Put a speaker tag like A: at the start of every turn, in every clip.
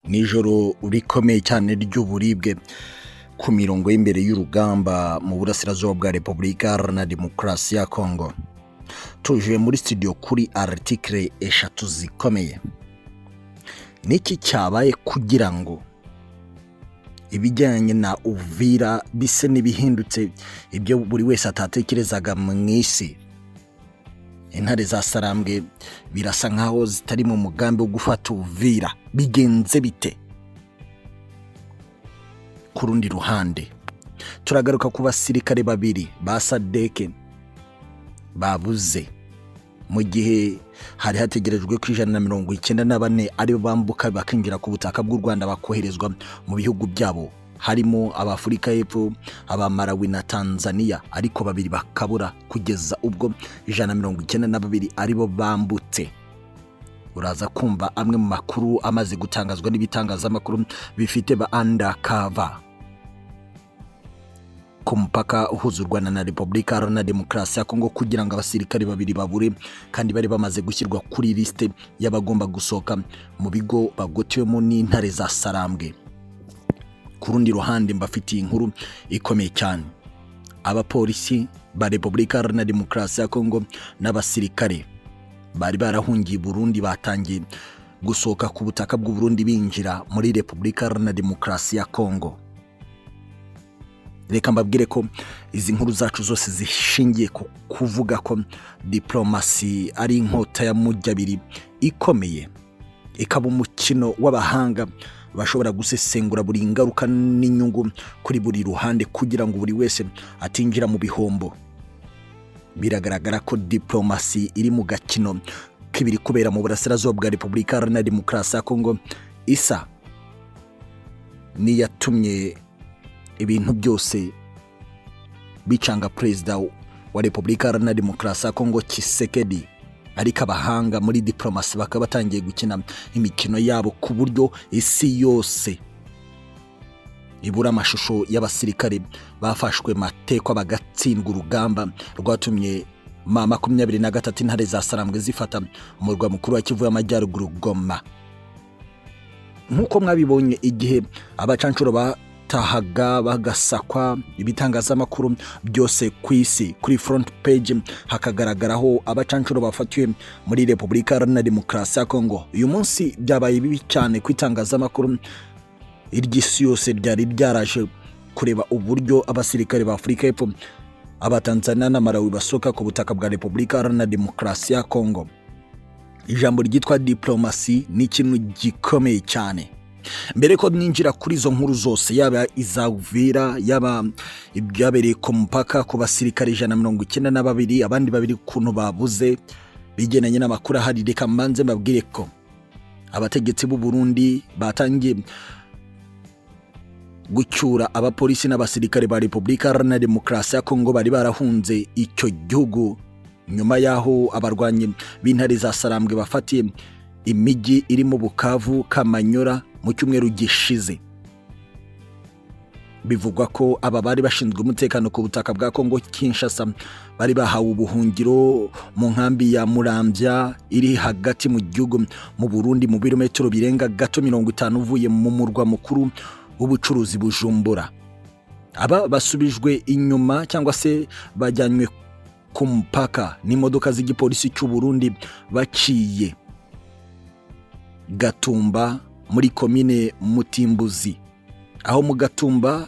A: Ni ijoro rikomeye cyane ry'uburibwe ku mirongo y'imbere y'urugamba mu burasirazuba bwa Repubulika Iharanira Demokarasi ya Kongo. Tuje muri studio kuri article eshatu zikomeye. Niki cyabaye kugira ngo ibijyanye na Uvira bise n'ibihindutse ibyo buri wese atatekerezaga mu isi? Intare za Sarambwe birasa nkaho zitari mu mugambi wo gufata Uvira. Bigenze bite? Ku rundi ruhande, turagaruka ku basirikare babiri ba SADC babuze mu gihe hari hategerejwe ko 194 aribo bambuka bakinjira ku butaka bw'u Rwanda, bakoherezwa mu bihugu byabo, harimo Abafurika y'Epfo, aba Malawi na Tanzania, ariko babiri bakabura kugeza ubwo 192 aribo bambutse. Uraza kumva amwe mu makuru amaze gutangazwa n'ibitangazamakuru bifite ba undercover ku mupaka uhuza u Rwanda na Repubulika Iharanira Demokarasi ya Kongo, kugira ngo abasirikare babiri babure kandi bari bamaze gushyirwa kuri lisite y'abagomba gusohoka mu bigo bagotewemo n'intare za Sarambwe. Ku rundi ruhande, mbafitiye inkuru ikomeye cyane: abapolisi ba Repubulika Iharanira Demokarasi ya Kongo n'abasirikare bari barahungiye i Burundi batangiye gusohoka ku butaka bw'u Burundi binjira muri Repubulika Iharanira Demokarasi ya Kongo. Reka mbabwire ko izi nkuru zacu zose zishingiye ku kuvuga ko diplomasi ari inkota ya mujyabiri ikomeye, ikaba umukino w'abahanga bashobora gusesengura buri ngaruka n'inyungu kuri buri ruhande kugira ngo buri wese atinjira mu bihombo. Biragaragara ko diplomasi iri mu gakino k'ibiri kubera mu burasirazuba bwa Repubulika Iharanira Demokarasi ya Kongo isa n'iyatumye ibintu byose bicanga Perezida wa Repubulika Iharanira Demokarasi ya Kongo Tshisekedi, ariko abahanga muri diplomasi bakaba batangiye gukina imikino yabo ku buryo isi yose ibura amashusho y'abasirikare bafashwe matekwa, bagatsindwa urugamba rwatumye M23, intare za Sarambwe, zifata umurwa mukuru wa Kivu y'Amajyaruguru, Goma. Nk'uko mwabibonye igihe abacanshuro batahaga bagasakwa, ibitangazamakuru byose ku isi kuri front page hakagaragaraho abacanshuro bafatiwe muri Repubulika Iharanira Demokarasi ya Kongo. Uyu munsi byabaye bibi cyane ku itangazamakuru iry'isi yose ryari ryaraje kureba uburyo abasirikare ba Afurika y'Epfo, Abatanzania na Malawi basohoka ku butaka bwa Repubulika Iharanira Demokarasi ya Kongo. Ijambo ryitwa diplomasi ni ikintu gikomeye cyane. Mbere ko ninjira kuri izo nkuru zose, yaba iza Uvira, yaba ibyabereye ku mupaka ku basirikare 192, abandi babiri ukuntu babuze, bigendanye n'amakuru ahari, reka mbanze mbabwire ko abategetsi b'u Burundi batangiye gucyura abapolisi n'abasirikare ba Repubulika Iharanira Demokarasi ya Kongo bari barahunze icyo gihugu nyuma y'aho abarwanyi b'intare za Sarambwe bafatiye imijyi irimo Bukavu, Kamanyora mu cyumweru gishize. Bivugwa ko aba bari bashinzwe umutekano ku butaka bwa Kongo Kinshasa bari bahawe ubuhungiro mu nkambi ya Murambya iri hagati mu gihugu mu Burundi, mu birometero birenga gato 50 uvuye mu murwa mukuru w'ubucuruzi, Bujumbura. Aba basubijwe inyuma cyangwa se bajyanywe ku mupaka n'imodoka z'igipolisi cy'u Burundi baciye Gatumba muri komine Mutimbuzi, aho mu Gatumba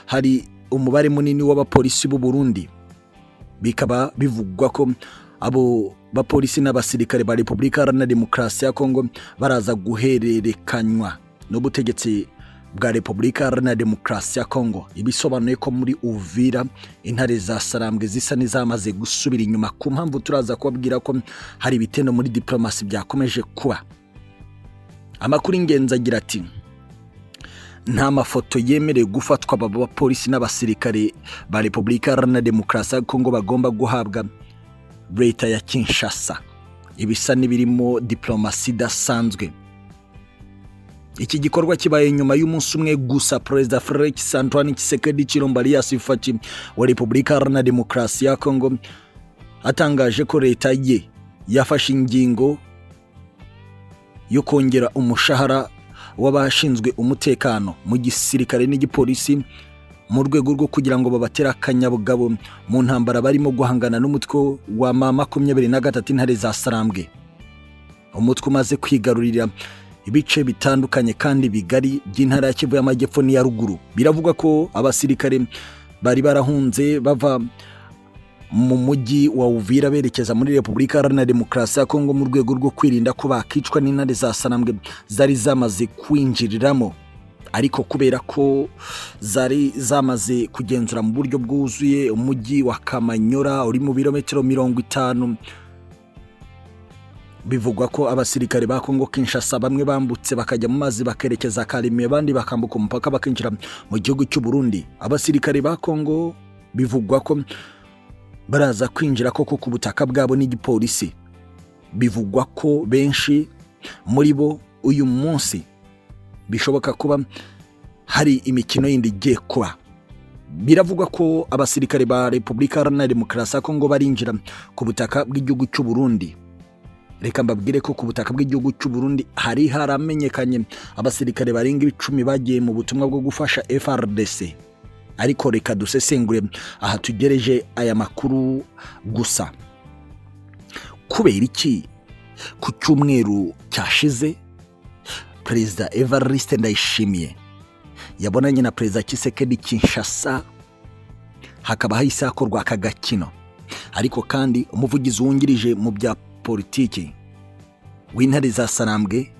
A: hari umubare munini w'abapolisi b'u Burundi. Bikaba bivugwa ko abo bapolisi n'abasirikare ba Repubulika Iharanira Demokarasi ya Kongo baraza guhererekanywa n'ubutegetsi bwa Repubulika Iharanira Demokarasi ya Kongo, ibisobanuye ko muri Uvira intare za Sarambwe zisa n'izamaze gusubira inyuma, ku mpamvu turaza kubabwira ko hari ibitendo muri diplomasi byakomeje kuba. Amakuru y'ingenzi agira ati: nta mafoto yemerewe gufatwa aba bapolisi n'abasirikare ba Repubulika Iharanira Demokarasi ya Kongo bagomba guhabwa leta ya Kinshasa, ibisa n'ibirimo diplomasi idasanzwe. Iki gikorwa kibaye nyuma y'umunsi umwe gusa Perezida Felix Antoine Tshisekedi Tshilombo alias Fatshi wa Repubulika Iharanira Demokarasi ya Kongo atangaje ko leta ye yafashe ingingo yo kongera umushahara w'abashinzwe umutekano mu gisirikare n'igipolisi, mu rwego rwo kugira ngo babatere akanyabugabo mu ntambara barimo guhangana n'umutwe wa M23, Intare za Sarambwe, umutwe umaze kwigarurira ibice bitandukanye kandi bigari by'intara ya Kivu y'Amajyepfo n'iya ruguru. Biravugwa ko abasirikare bari barahunze bava mu mujyi wa Uvira berekeza muri Repubulika Iharanira Demokarasi ya Kongo, mu rwego rwo kwirinda ko bakicwa n'intare za Sarambwe zari zamaze kwinjiriramo. Ariko kubera ko zari zamaze kugenzura mu buryo bwuzuye umujyi wa Kamanyora uri mu birometero 50, bivugwa ko abasirikare ba Kongo Kinshasa bamwe bambutse bakajya mu mazi bakerekeza Kalemie, abandi bakambuka umupaka bakinjira mu gihugu cy'u Burundi. Abasirikare ba Kongo bivugwa ko baraza kwinjira koko ku butaka bwabo n'igipolisi. Bivugwa ko benshi muri bo uyu munsi bishoboka kuba hari imikino yindi igiye kuba. Biravugwa ko abasirikare ba Repubulika Iharanira Demokarasi ya Kongo barinjira ku butaka bw'igihugu cy'u Burundi. Reka mbabwire ko ku butaka bw'igihugu cy'u Burundi hari haramenyekanye abasirikare barenga 10 bagiye mu butumwa bwo gufasha FARDC. Ariko reka dusesengure aha tugereje aya makuru gusa. Kubera iki ku cyumweru cyashize Perezida Evariste Ndayishimiye yabonanye na Perezida Tshisekedi Kinshasa, hakaba hahise hakorwa aka gakino? Ariko kandi umuvugizi wungirije mu bya politiki w'Intare za Sarambwe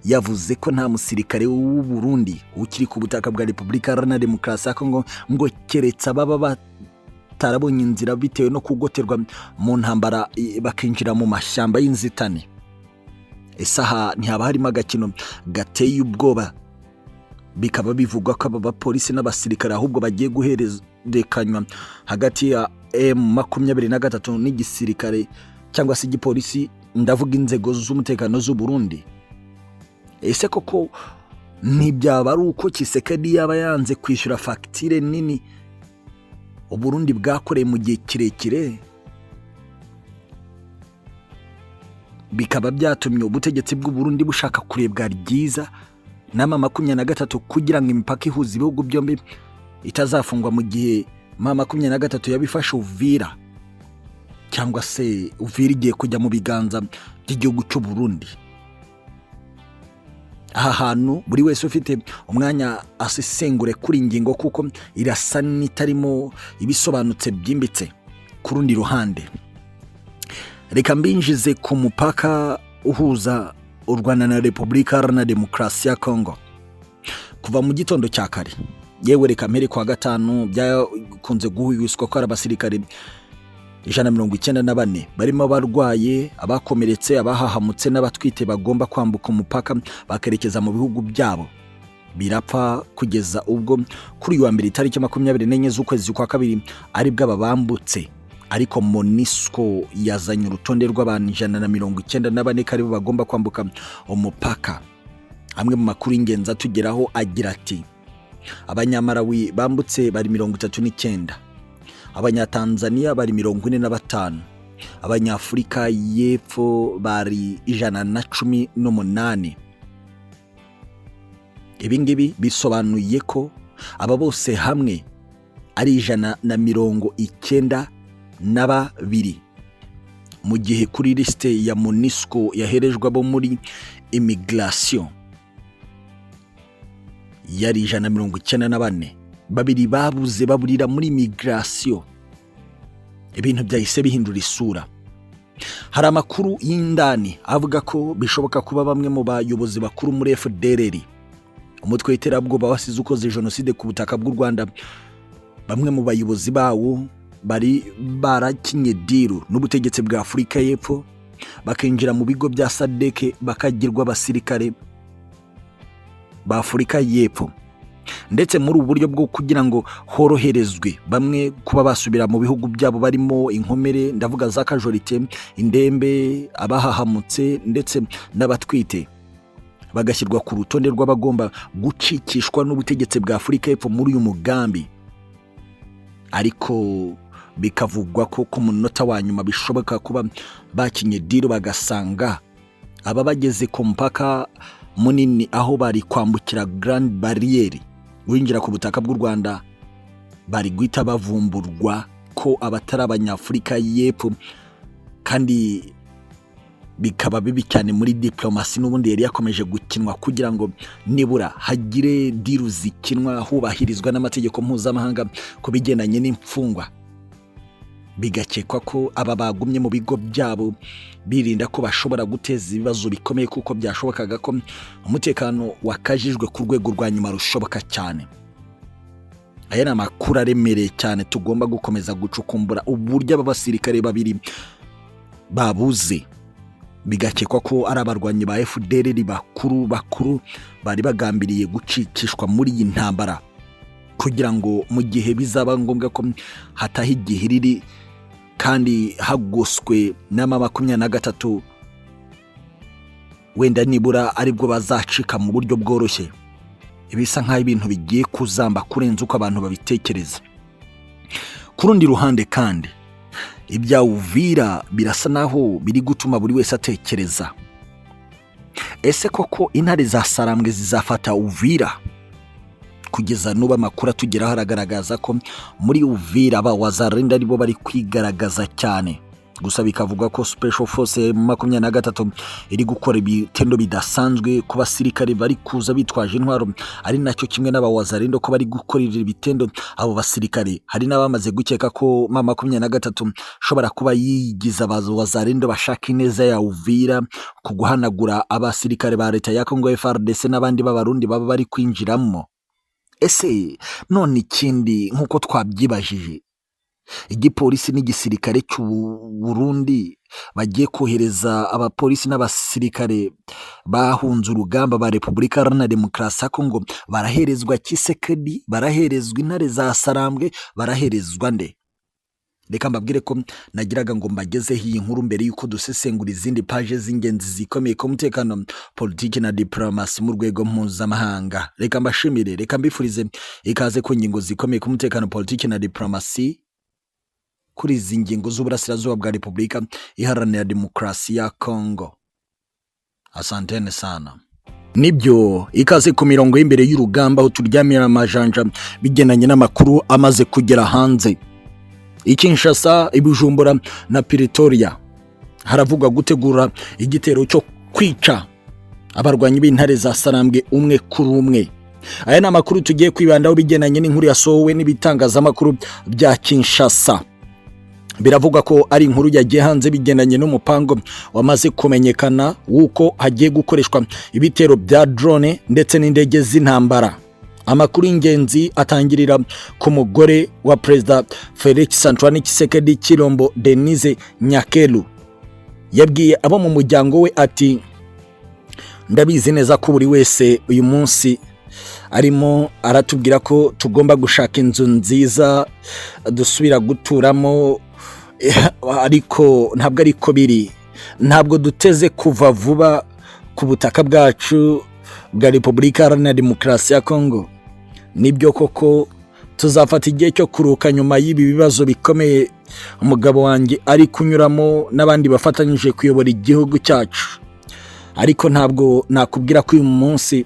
A: yavuze ko nta musirikare w'u Burundi ukiri ku butaka bwa Repubulika Iharanira Demokarasi ya Kongo, ngo keretse ababa batarabonye inzira bitewe no kugoterwa mu ntambara, bakinjira mu mashyamba y'inzitane. Ese aha ntihaba harimo agakino gateye ubwoba? Bikaba bivugwa ko aba bapolisi n'abasirikare ahubwo bagiye guhererekanywa hagati ya M23 n'igisirikare cyangwa se igipolisi, ndavuga inzego z'umutekano z'u Burundi. Ese koko ntibyaba ari uko Tshisekedi yaba yanze kwishyura fagitire nini Uburundi bwakoreye mu gihe kirekire, bikaba byatumye ubutegetsi bw'u Burundi bushaka kurebwa ryiza na M23, kugira ngo imipaka ihuza ibihugu byombi itazafungwa mu gihe M23 yabifashe Uvira, cyangwa se Uvira igiye kujya mu biganza by'igihugu cy'u Burundi? Aha hantu buri wese ufite umwanya asesengure kuri ingingo, kuko irasa n'itarimo ibisobanutse byimbitse. Ku rundi ruhande, reka mbinjize ku mupaka uhuza u Rwanda na Repubulika Iharanira Demokarasi ya Kongo. Kuva mu gitondo cya kare, yewe reka mpere kwa gatanu, byakunze guhwiswa ko hari abasirikare 194 barimo abarwaye, abakomeretse, abahahamutse n'abatwite bagomba kwambuka umupaka bakerekeza mu bihugu byabo. Birapfa kugeza ubwo kuri uyu wa mbere, itariki 24 z'ukwezi kwa kabiri, aribwo aba bambutse. Ariko MONUSCO yazanye urutonde rw'abantu 194 ko aribo bagomba kwambuka umupaka. Amwe mu makuru y'ingenzi atugeraho agira ati: Abanyamarawi bambutse bari 39, Abanyatanzaniya bari 45, Abanyafurika y'Epfo bari 118. Ibi ngibi bisobanuye ko aba bose hamwe ari 192, mu gihe kuri lisite ya MONUSCO yaherejwe abo muri immigration yari 194. Babiri babuze, baburira muri immigration. Ibintu byahise bihindura isura. Hari amakuru y'indani avuga ko bishoboka kuba bamwe mu bayobozi bakuru muri FDLR, umutwe w'iterabwoba wasize ukoze jenoside ku butaka bw'u Rwanda, bamwe mu bayobozi bawo bari barakinye deal n'ubutegetsi bwa Afurika y'Epfo, bakinjira mu bigo bya SADC, bakagirwa abasirikare ba Afurika y'Epfo. Ndetse muri ubu buryo bwo kugira ngo horoherezwe bamwe kuba basubira mu bihugu byabo barimo inkomere, ndavuga za casualty, indembe, abahahamutse ndetse n'abatwite, bagashyirwa ku rutonde rw'abagomba gucikishwa n'ubutegetsi bwa Afurika y'Epfo muri uyu mugambi. Ariko bikavugwa ko ku munota wa nyuma bishoboka kuba bakinye deal, bagasanga aba bageze ku mupaka munini aho bari kwambukira Grande Barrière winjira ku butaka bw'u Rwanda, bari guhita bavumburwa ko abatari Abanyafurika y'Epfo, kandi bikaba bibi cyane muri diplomasi n'ubundi yari yakomeje gukinwa kugira ngo nibura hagire deal zikinwa hubahirizwa n'amategeko mpuzamahanga ku bigendanye n'imfungwa. Bigakekwa ko aba bagumye mu bigo byabo birinda ko bashobora guteza ibibazo bikomeye, kuko byashobokaga ko umutekano wakajijwe ku rwego rwa nyuma rushoboka cyane. Aya ni amakuru aremereye cyane, tugomba gukomeza gucukumbura uburyo aba basirikare babiri babuze, bigakekwa ko ari abarwanyi ba FDLR bakuru bakuru bari bagambiriye gucikishwa muri iyi ntambara, kugira ngo mu gihe bizaba ngombwa ko hataha igihiriri kandi hagoswe n'ama 23, wenda nibura aribwo bazacika mu buryo bworoshye. Ibisa nk'aho ibintu bigiye kuzamba kurenza uko abantu babitekereza. Ku rundi ruhande kandi, ibya Uvira birasa naho biri gutuma buri wese atekereza: ese koko intare za Sarambwe zizafata Uvira? Kugeza n'ubu amakuru atugeraho aragaragaza ko muri Uvira ba Wazalendo aribo bari kwigaragaza cyane. Gusa bikavuga ko Special Force 23 iri gukora ibitendo bidasanzwe ku basirikare bari kuza bitwaje intwaro, ari nacyo kimwe n'abawazalendo ko bari gukorera ibitendo abo basirikare. Hari n'abamaze gukeka ko M 23 ishobora kuba yigiza abawazalendo bashaka ineza ya Uvira ku guhanagura abasirikare ba leta ya Congo FARDC n'abandi b'Abarundi baba bari kwinjiramo. Ese none ikindi, nk'uko twabyibajije, igipolisi n'igisirikare cy'u Burundi bagiye kohereza abapolisi n'abasirikare bahunze urugamba ba Repubulika Iharanira Demokarasi ya Kongo, baraherezwa Tshisekedi, baraherezwa intare za Sarambwe, baraherezwa nde? Reka mbabwire ko nagiraga ngo mbagezeho iyi nkuru mbere y'uko dusesengura izindi paje z'ingenzi zikomeye ku mutekano, politiki na diplomasi mu rwego mpuzamahanga. Reka mbashimire, reka mbifurize ikaze ku ngingo zikomeye ku mutekano, politiki na diplomasi kuri izi ngingo z'uburasirazuba bwa Repubulika Iharanira Demokarasi ya Kongo. Asantene sana. Nibyo, ikaze ku mirongo y'imbere y'urugamba, aho turyamira amajanja bigendanye n'amakuru amaze kugera hanze. I Kinshasa, i Bujumbura na Pretoria haravugwa gutegura igitero cyo kwica abarwanyi b'intare za Sarambwe umwe kuri umwe. Aya ni amakuru tugiye kwibandaho bigendanye n'inkuru yasohowe n'ibitangazamakuru bya Kinshasa. Biravugwa ko ari inkuru yagiye hanze bigendanye n'umupango wamaze kumenyekana w'uko hagiye gukoreshwa ibitero bya drone ndetse n'indege z'intambara. Amakuru y'ingenzi atangirira ku mugore wa Perezida Felix Antoine Tshisekedi Tshilombo, Denise Nyakeru. Yabwiye abo mu muryango we ati: "Ndabizi neza ko buri wese uyu munsi arimo aratubwira ko tugomba gushaka inzu nziza dusubira guturamo, ariko ntabwo ariko biri. Ntabwo duteze kuva vuba ku butaka bwacu bwa Repubulika Iharanira Demokarasi ya Kongo. Nibyo koko tuzafata igihe cyo kuruhuka nyuma y'ibi bibazo bikomeye umugabo wanjye ari kunyuramo n'abandi bafatanyije kuyobora igihugu cyacu, ariko ntabwo nakubwira ko uyu munsi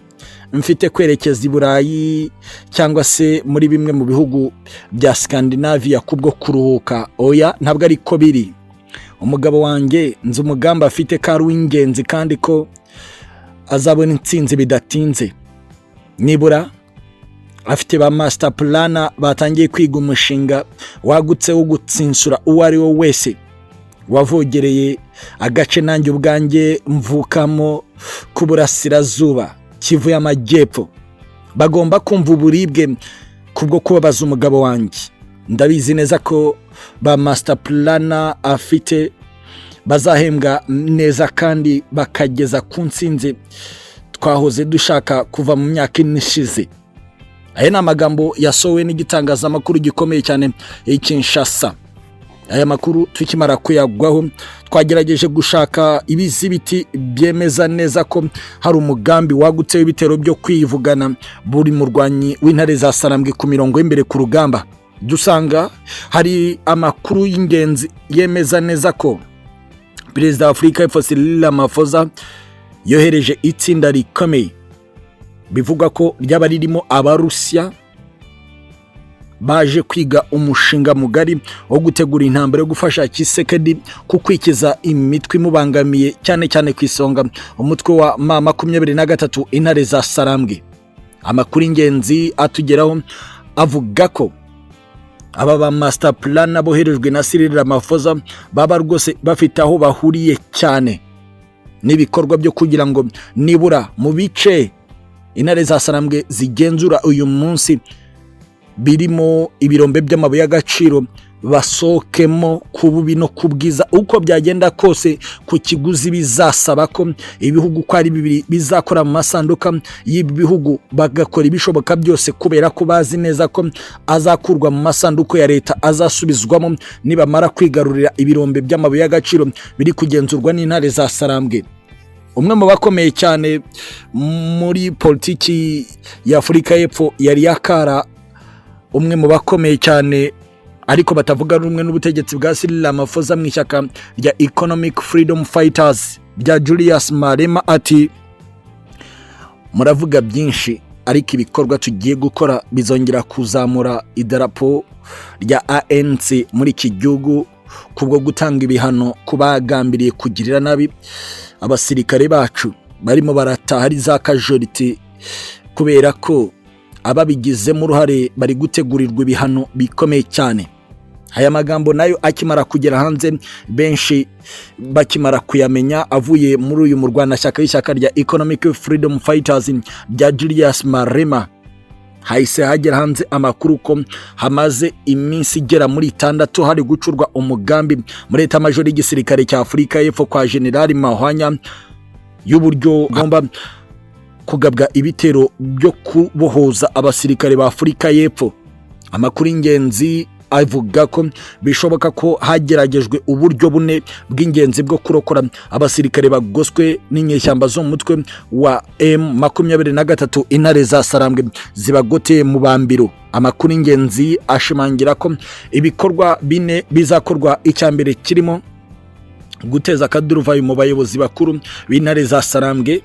A: mfite kwerekeza i Burayi cyangwa se muri bimwe mu bihugu bya Scandinavia kubwo kuruhuka. Oya, ntabwo ariko biri. Umugabo wanjye nzi umugambi afite ko ari uw'ingenzi kandi ko azabona intsinzi bidatinze. Nibura afite ba master planner batangiye kwiga umushinga wagutse wo gutsinsura uwo ari we wese wavogereye agace nanjye ubwanjye mvukamo k'uburasirazuba, Kivu y'Amajyepfo. Bagomba kumva uburibwe kubwo kubabaza umugabo wanjye. Ndabizi neza ko ba master planner afite bazahembwa neza kandi bakageza ku ntsinzi twahoze dushaka kuva mu myaka 4 ishize." Aya ni amagambo yasohowe n'igitangazamakuru gikomeye cyane i Kinshasa. Aya makuru tukimara kuyagwaho, twagerageje gushaka ibizibiti byemeza neza ko hari umugambi wagutse w'ibitero byo kwivugana buri murwanyi w'intare za Sarambwe ku mirongo y'imbere ku rugamba. Dusanga hari amakuru y'ingenzi yemeza neza ko Perezida wa Afurika y'Epfo Cyril Ramaphosa Yohereje itsinda rikomeye bivugwa ko ryaba ririmo Abarusiya baje kwiga umushinga mugari wo gutegura intambara yo gufasha Tshisekedi kukwikiza imitwe imubangamiye, cyane cyane ku isonga umutwe wa M23, Intare za Sarambwe. Amakuru y'ingenzi atugeraho avuga ko aba ba master plan boherejwe na Cyril Ramaphosa baba rwose bafite aho bahuriye cyane n'ibikorwa byo kugira ngo nibura mu bice Intare za Sarambwe zigenzura uyu munsi, birimo ibirombe by'amabuye y'agaciro, basohokemo ku bubi no ku bwiza, uko byagenda kose, ku kiguzi bizasaba ko ibihugu uko ari bibiri bizakora mu masanduka y'ibi bihugu, bagakora ibishoboka byose, kubera ko bazi neza ko azakurwa mu masanduku ya leta azasubizwamo nibamara kwigarurira ibirombe by'amabuye y'agaciro biri kugenzurwa n'Intare za Sarambwe. Umwe mu bakomeye cyane muri politiki ya Afurika y'Epfo yari yakara, umwe mu bakomeye cyane ariko batavuga rumwe n'ubutegetsi bwa Cyril Ramaphosa mu ishyaka rya Economic Freedom Fighters rya Julius Malema, ati: "Muravuga byinshi, ariko ibikorwa tugiye gukora bizongera kuzamura idarapo rya ANC muri iki gihugu, kubwo gutanga ibihano ku bagambiriye kugirira nabi abasirikare bacu barimo barataha ari za casualty, kubera ko ababigizemo uruhare bari gutegurirwa ibihano bikomeye cyane." Aya magambo nayo akimara kugera hanze, benshi bakimara kuyamenya avuye muri uyu murwanashyaka w'ishyaka rya Economic Freedom Fighters rya Julius Malema, hahise hagera hanze amakuru ko hamaze iminsi igera muri 6 hari gucurwa umugambi muri état-major y'igisirikare cya Afurika y'Epfo kwa Generali Maphwanya y'uburyo agomba kugabwa ibitero byo kubohoza abasirikare ba Afurika y'Epfo. Amakuru y'ingenzi avuga ko bishoboka ko hageragejwe uburyo bune bw'ingenzi bwo kurokora abasirikare bagoswe n'inyeshyamba zo mu mutwe wa M23, Intare za Sarambwe, zibagoteye mu bambiro. Amakuru y'ingenzi ashimangira ko ibikorwa bine bizakorwa. Icya mbere kirimo guteza akaduruvayo mu bayobozi bakuru b'Intare za Sarambwe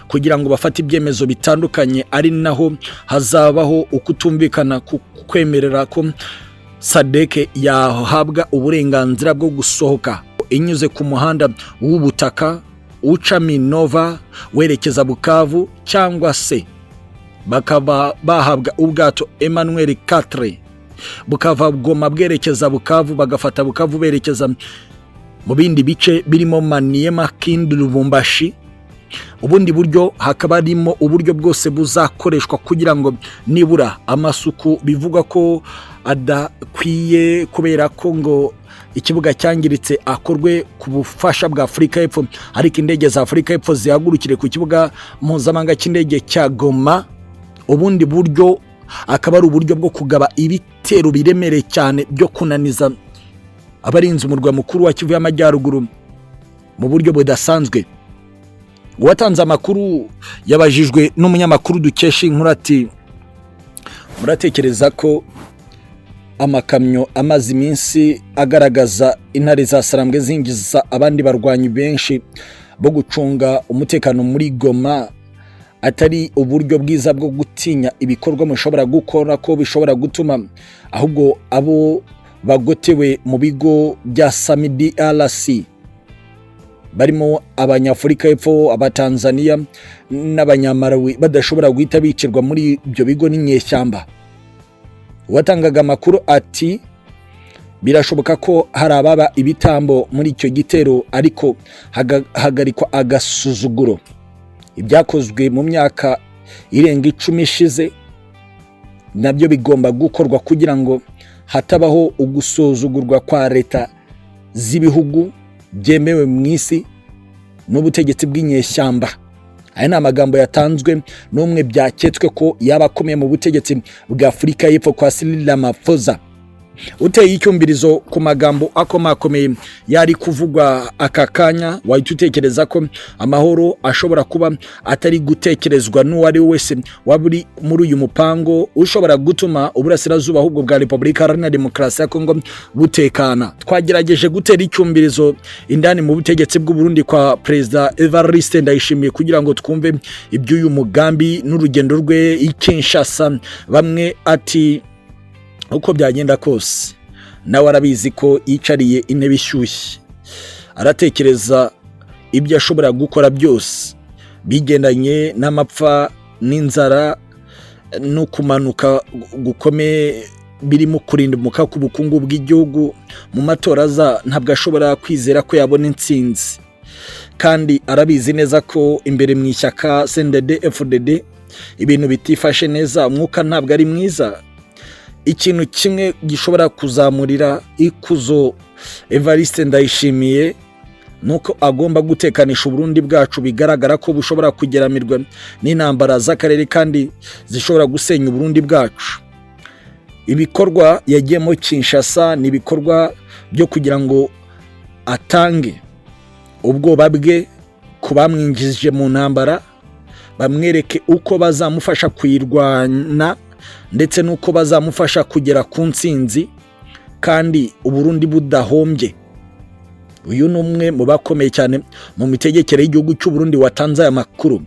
A: kugira ngo bafate ibyemezo bitandukanye, ari naho hazabaho ukutumvikana ku kwemerera ko SADC yahabwa uburenganzira bwo gusohoka inyuze ku muhanda w'ubutaka uca Minova werekeza Bukavu, cyangwa se bakaba bahabwa ubwato Emmanuel 4 bukava Goma bwerekeza Bukavu, bagafata Bukavu berekeza mu bindi bice birimo Maniema, Kindu, Lubumbashi. Ubundi buryo hakaba harimo uburyo bwose buzakoreshwa kugira ngo nibura amasuku bivugwa ko adakwiye kubera ko ngo ikibuga cyangiritse akorwe ku bufasha bwa Afurika y'Epfo, ariko indege za Afurika y'Epfo zihagurukire ku kibuga mpuzamahanga cy'indege cya Goma. Ubundi buryo akaba ari uburyo bwo kugaba ibitero biremereye cyane byo kunaniza abarinze umurwa mukuru wa Kivu y'Amajyaruguru mu buryo budasanzwe. Uwatanze amakuru yabajijwe n'umunyamakuru dukesha inkuru ati: "Muratekereza ko amakamyo amaze iminsi agaragaza Intare za Sarambwe zinjiza abandi barwanyi benshi bo gucunga umutekano muri Goma atari uburyo bwiza bwo gutinya ibikorwa mushobora gukora, ko bishobora gutuma ahubwo abo bagotewe mu bigo bya SAMIDRC barimo Abanyafurika y'Epfo, Abatanzaniya n'Abanyamarawi badashobora guhita bicirwa muri ibyo bigo n'inyeshyamba?" Uwatangaga amakuru ati: "Birashoboka ko hari ababa ibitambo muri icyo gitero, ariko hagahagarikwa agasuzuguro. Ibyakozwe mu myaka irenga 10 ishize nabyo bigomba gukorwa kugira ngo hatabaho ugusuzugurwa kwa leta z'ibihugu byemewe mu isi n'ubutegetsi bw'inyeshyamba." Aya ni amagambo yatanzwe n'umwe byaketswe ko yaba akomeye mu butegetsi bwa Afurika y'Epfo kwa Cyril Ramaphosa. Uteye icyumvirizo ku magambo akomakomeye yari kuvugwa aka kanya, wahita utekereza ko amahoro ashobora kuba atari gutekerezwa n'uwo ari we wese waba uri muri uyu mupango ushobora gutuma uburasirazuba ahubwo bwa Repubulika Iharanira Demokarasi ya Kongo butekana. Twagerageje gutera icyumvirizo indani mu butegetsi bw'u Burundi kwa Perezida Evariste Ndayishimiye kugira ngo twumve iby'uyu mugambi n'urugendo rwe i Kinshasa. Bamwe ati uko byagenda kose nawe arabizi ko yicariye intebe ishyushye, aratekereza ibyo ashobora gukora byose bigendanye n'amapfa n'inzara no kumanuka gukomeye birimo kurindimuka k'ubukungu bw'igihugu. Mu matora aza ntabwo ashobora kwizera ko yabona intsinzi, kandi arabizi neza ko imbere mu ishyaka CNDD FDD ibintu bitifashe neza, umwuka ntabwo ari mwiza. Ikintu kimwe gishobora kuzamurira ikuzo Evariste Ndayishimiye ni uko agomba gutekanisha Uburundi bwacu, bigaragara ko bushobora kugeramirwa n'intambara z'akarere kandi zishobora gusenya Uburundi bwacu. Ibikorwa yagiyemo Kinshasa ni ibikorwa byo kugira ngo atange ubwoba bwe ku bamwinjije mu ntambara, bamwereke uko bazamufasha kuyirwana ndetse n'uko bazamufasha kugera ku ntsinzi kandi Uburundi budahombye. Uyu ni umwe mu bakomeye cyane mu mitegekere y'igihugu cy'u Burundi watanze aya makuru.